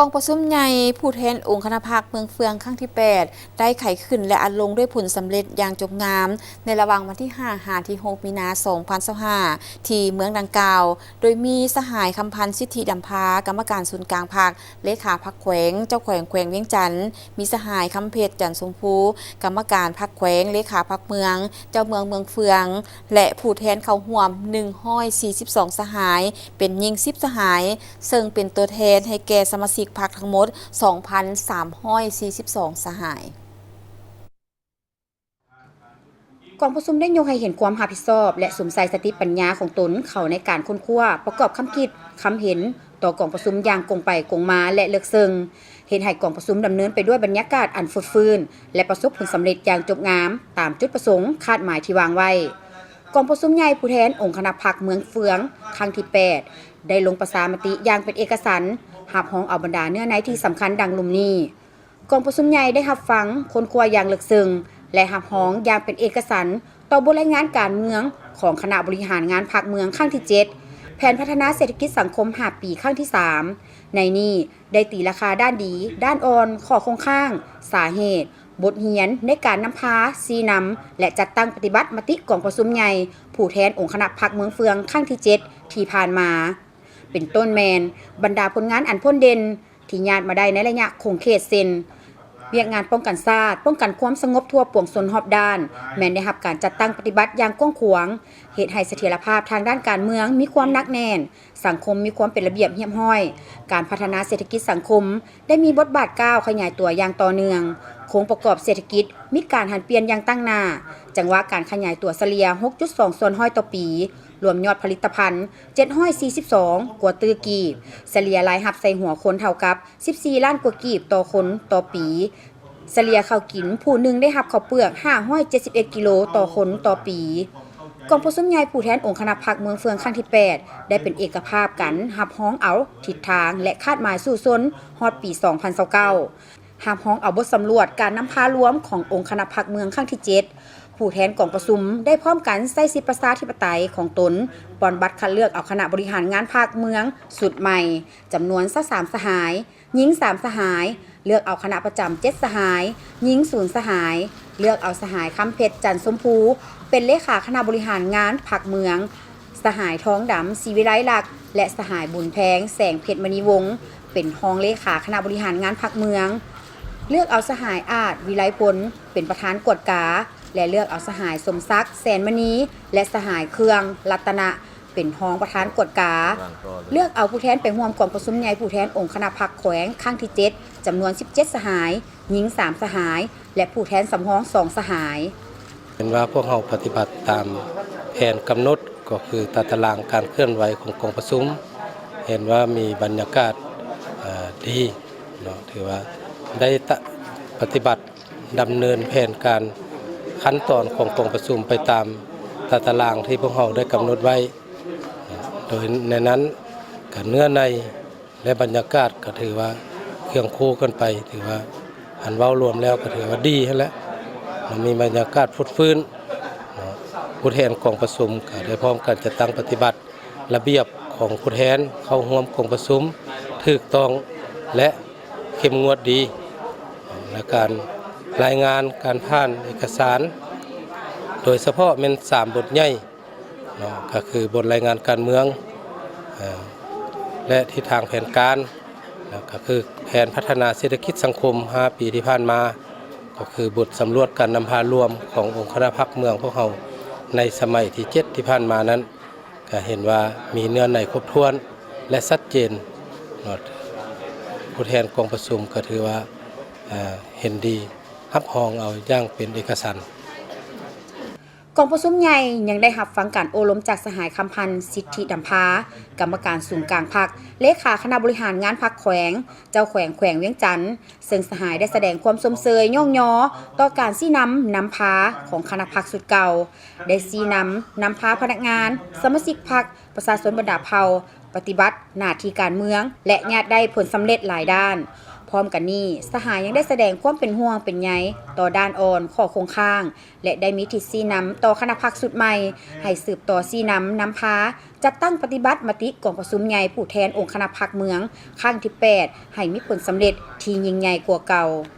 ກອງປະຊຸມໃຫຍ່ຜູ້ແທນອົງຄະນະພັກເມືອງເຟືອງຄັ້ງທີແປດ ໄດ້ໄຂຂຶ້ນ ແລະ ອາລົງດ້ວຍຜົນສຳເລັດຢ່າງຈົບງາມ ໃນລະຫວ່າງວັນທີຫ້າ ຫາ ທີຫົກ ມີນາ ສອງພັນຊາວຫ້າ ທີ່ເມືອງດັ່ງກ່າວ ໂດຍມີສະຫາຍ ຄຳພັນ ສິດທິດຳພາ ກຳມະການສູນກາງພັກ ເລຂາພັກແຂວງ, ເຈົ້າແຂວງແຂວງວຽງຈັນ, ມີສະຫາຍ ຄຳເພັດ ຈັນຊົມພູ ກຳມະການພັກແຂວງ, ເລຂາພັກເມືອງ, ເຈົ້າເມືອງເມືອງເຟືອງ ແລະ ຜູ້ແທນເຂົ້າຮ່ວມ ໜຶ່ງຮ້ອຍສີ່ສິບສອງ ສະຫາຍ, ເປັນຍິງ ສິບ ສະຫາຍ, ເຊິ່ງເປັນຕົວແທນໃຫ້ແກ່ສະມາຊິກພັກທັງໝົດ ສອງພັນສາມຮ້ອຍສີ່ສິບສອງ ສະຫາຍ. ກອງປະຊຸມໄດ້ຍົກໃຫ້ເຫັນຄວາມຮັບຜິດຊອບ ແລະ ສຸມໃສ່ສະຕິປັນຍາຂອງຕົນເຂົ້າໃນການຄົ້ນຄວ້າ, ປະກອບຄຳຄິດ, ຄຳເຫັນຕໍ່ກອງປະຊຸມຢ່າງກົງໄປກົງມາ ແລະ ເລິກເຊິ່ງ, ເຮັດໃຫ້ກອງປະຊຸມດຳເນີນໄປດ້ວຍບັນຍາກາດອັນຟົດຟື້ນ ແລະ ປະສົບຜົນສຳເລັດຢ່າງຈົບງາມຕາມຈຸດປະສົງຄາດໝາຍທີ່ວາງໄວ້. ກອງປະຊຸມໃຫຍ່ຜູ້ແທນອົງຄະນະພັກເມືອງເຟືອງຄັ້ງທີແປດ ໄດ້ລົງປະຊາມະຕິຢ່າງເປັນເອກະສັນ ຮັບຮອງເອົາບັນດາເນື້ອໃນທີ່ສຳຄັນດັ່ງລຸ່ມນີ້. ກອງປະຊຸມໃຫຍ່ໄດ້ຮັບຟັງ, ຄົ້ນຄວ້າຢ່າງເລິກເຊິ່ງ ແລະ ຮັບຮອງຢ່າງເປັນເອກະສັນຕໍ່ບົດລາຍງານການເມືອງຂອງຄະນະບໍລິຫານງານພັກເມືອງຄັ້ງທີເຈັດ, ແຜນພັດທະນາເສດຖະກິດສັງຄົມຫ້າປີຄັ້ງທີສາມ. ໃນນີ້ໄດ້ຕີລາຄາດ້ານດີ, ດ້ານອ່ອນ, ຂໍ້ຄົງຄ້າງ, ສາເຫດ, ບົດຮຽນໃນການນຳພາ, ຊີ້ນຳ ແລະ ຈັດຕັ້ງປະຕິບັດມະຕິກອງປະຊຸມໃຫຍ່ຜູ້ແທນອົງຄະນະພັກເມືອງເຟືອງຄັ້ງທີເຈັດ ທີ່ຜ່ານມາ. ເປັນຕົ້ນແມ່ນບັນດາຜົນງານອັນໂດດເດັ່ນ ທີ່ຍາດມາໄດ້ໃນໄລຍະຂົງເຂດເຊັ່ນ ວຽກງານປ້ອງກັນຊາດ, ປ້ອງກັນຄວາມສະຫງົບທົ່ວປວງຊົນຮອບດ້ານ ແມ່ນໄດ້ຮັບການຈັດຕັ້ງປະຕິບັດຢ່າງກວ້າງຂວາງ, ເຮັດໃຫ້ສະຖຽນລະພາບທາງດ້ານການເມືອງມີຄວາມໜັກແໜ້ນ, ສັງຄົມມີຄວາມເປັນລະບຽບຮຽບຮ້ອຍ, ການພັດທະນາເສດຖະກິດສັງຄົມໄດ້ມີບົດບາດກ້າວຂະຫຍາຍຕົວຢ່າງຕໍ່ເນື່ອງ, ໂຄງປະກອບເສດຖະກິດມີການຫັນປ່ຽນຢ່າງຕັ້ງໜ້າ, ຈັງຫວະການຂະຫຍາຍຕົວສະເລ່ຍ ຫົກຈຸດສອງ ສ່ວນຮ້ອຍຕໍ່ປີ, ລວມຍອດຜະລິດຕະພັນ ເຈັດຮ້ອຍສີ່ສິບສອງ ກວ່າຕື້ກີບ, ສະເລ່ຍລາຍຮັບໃສ່ຫົວຄົນເທົ່າກັບ ສິບສີ່ລ້ານກວ່າກີບຕໍ່ຄົນຕໍ່ປີ, ສະເລ່ຍເຂົ້າກິນຜູ້ໜຶ່ງໄດ້ຮັບເຂົ້າເປືອກ ຫ້າຮ້ອຍເຈັດສິບເອັດ ກິໂລຕໍ່ຄົນຕໍ່ປີ. ກອງປະຊຸມໃຫຍ່ຜູ້ແທນອົງຄະນະພັກເມືອງເຟືອງຄັ້ງທີແປດ ໄດ້ເປັນເອກະພາບກັນຮັບຮອງເອົາທິດທາງ ແລະ ຄາດໝາຍສູ້ຊົນຮອດປີສອງພັນຊາວເກົ້າ. ຮັບຮອງເອົາບົດສຳຫຼວດການນຳພາລວມຂອງອົງຄະນະພັກເມືອງຄັ້ງທີເຈັດ, ຜູ້ແທນກອງປະຊຸມໄດ້ພ້ອມກັນໃຊ້ສິດປະຊາທິປະໄຕຂອງຕົນ ປ່ອນບັດຄັດເລືອກເອົາຄະນະບໍລິຫານງານພັກເມືອງຊຸດໃໝ່ ຈຳນວນຊາວສາມສະຫາຍ, ຍິງສາມສະຫາຍ, ເລືອກເອົາຄະນະປະຈຳເຈັດສະຫາຍ, ຍິງສູນສະຫາຍ, ເລືອກເອົາສະຫາຍ ຄຳເພັດ ຈັນຊົມພູ ເປັນເລຂາຄະນະບໍລິຫານງານພັກເມືອງ, ສະຫາຍ ທອງດຳ ສີວິໄລລັກ ແລະ ສະຫາຍ ບຸນແພງ ແສງເພັດມະນີວົງ ເປັນຮອງເລຂາຄະນະບໍລິຫານງານພັກເມືອງ, ເລືອກເອົາສະຫາຍ ອາດ ວິໄລພົນ ເປັນປະທານກວດກາ ແລະ ເລືອກເອົາສະຫາຍ ສົມສັກ ແສນມະນີ ແລະ ສະຫາຍ ເຄືອງ ລັດຕະນະ ເປັນຮອງປະທານກວດກາ, ເລືອກເອົາຜູ້ແທນໄປຮ່ວມກອງປະຊຸມໃຫຍ່ຜູ້ແທນອົງຄະນະພັກແຂວງຄັ້ງທີເຈັດ ຈຳນວນສິບເຈັດສະຫາຍ, ຍິງສາມສະຫາຍ ແລະ ຜູ້ແທນສຳຮອງສອງສະຫາຍ. ເຫັນວ່າພວກເຮົາປະຕິບັດຕາມແຜນກຳນົດ ກໍຄືຕາຕະລາງການເຄື່ອນໄຫວຂອງກອງປະຊຸມ, ເຫັນວ່າມີບັນຍາກາດ ເອີ ດີເນາະ, ຖືວ່າໄດ້ຕະ ປະຕິບັດດຳເນີນແຜນການຂັ້ນຕອນຂອງກອງປະຊຸມໄປຕາມຕາຕະລາງທີ່ພວກເຮົາໄດ້ກຳນົດໄວ້, ໂດຍໃນນັ້ນກະເນື້ອໃນ ແລະ ບັນຍາກາດກໍຖືວ່າຄຽງຄູ່ກັນໄປ, ຖືວ່າ ອັນເວົ້າລວມແລ້ວກໍຖືວ່າດີຫັ້ນແຫຼະ, ມັນມີບັນຍາກາດຟົດຟື້ນເນາະ. ຜູ້ແທນກອງປະຊຸມກໍໄດ້ພ້ອມກັນຈັດຕັ້ງປະຕິບັດລະບຽບຂອງຜູ້ແທນເຂົ້າຮ່ວມກອງປະຊຸມຖືກຕ້ອງ ແລະ ເຂັ້ມງວດດີ ແລະ ການລາຍງານການຜ່ານເອກະສານ ໂດຍສະເພາະແມ່ນສາມບົດໃຫຍ່ ເນາະ, ກໍຄືບົດລາຍງານການເມືອງ ເອີ ແລະ ທິດທາງແຜນການ ແລະ ກໍຄືແຜນພັດທະນາເສດຖະກິດສັງຄົມຫ້າປີທີ່ຜ່ານມາ, ກໍຄືບົດສຳຫຼວດການນຳພາລວມຂອງອົງຄະນະພັກເມືອງພວກເຮົາໃນສະໄໝທີເຈັດທີ່ຜ່ານມານັ້ນ, ກໍເຫັນວ່າມີເນື້ອໃນຄົບຖ້ວນ ແລະ ຊັດເຈນເນາະ. ຜູ້ແທນກອງປະຊຸມກໍຖືວ່າ ເອີ ເຫັນດີ ຮັບຮອງເອົາຢ່າງເປັນເອກະສັນ. ກອງປະຊຸມໃຫຍ່ຍັງໄດ້ຮັບຟັງການໂອ້ລົມຈາກສະຫາຍ ຄຳພັນ ສິດທິດຳພາ ກຳມະການສູນກາງພັກ, ເລຂາຄະນະບໍລິຫານງານພັກແຂວງ, ເຈົ້າແຂວງແຂວງວຽງຈັນ, ເຊິ່ງສະຫາຍໄດ້ສະແດງຄວາມຊົມເຊີຍຍ້ອງຍໍຕໍ່ການຊີ້ນຳນຳພາຂອງຄະນະພັກຊຸດເກົ່າ, ໄດ້ຊີ້ນຳນຳພາພະນັກງານ, ສະມາຊິກພັກ, ປະຊາຊົນບັນດາເຜົ່າ ປະຕິບັດໜ້າທີ່ການເມືອງ ແລະ ຍາດໄດ້ຜົນສຳເລັດຫຼາຍດ້ານ. ພ້ອມກັນນີ້, ສະຫາຍຍັງໄດ້ສະແດງຄວາມເປັນຫ່ວງເປັນໃຍຕໍ່ດ້ານອ່ອນ, ຂໍ້ຄົງຄ້າງ ແລະ ໄດ້ມີທິດຊີ້ນຳຕໍ່ຄະນະພັກຊຸດໃໝ່ ໃຫ້ສືບຕໍ່ຊີ້ນຳນຳພາ ຈັດຕັ້ງປະຕິບັດມະຕິກອງປະຊຸມໃຫຍ່ຜູ້ແທນອົງຄະນະພັກເມືອງ ຄັ້ງທີແປດ ໃຫ້ມີຜົນສຳເລັດທີ່ຍິ່ງໃຫຍ່ກວ່າເກົ່າ.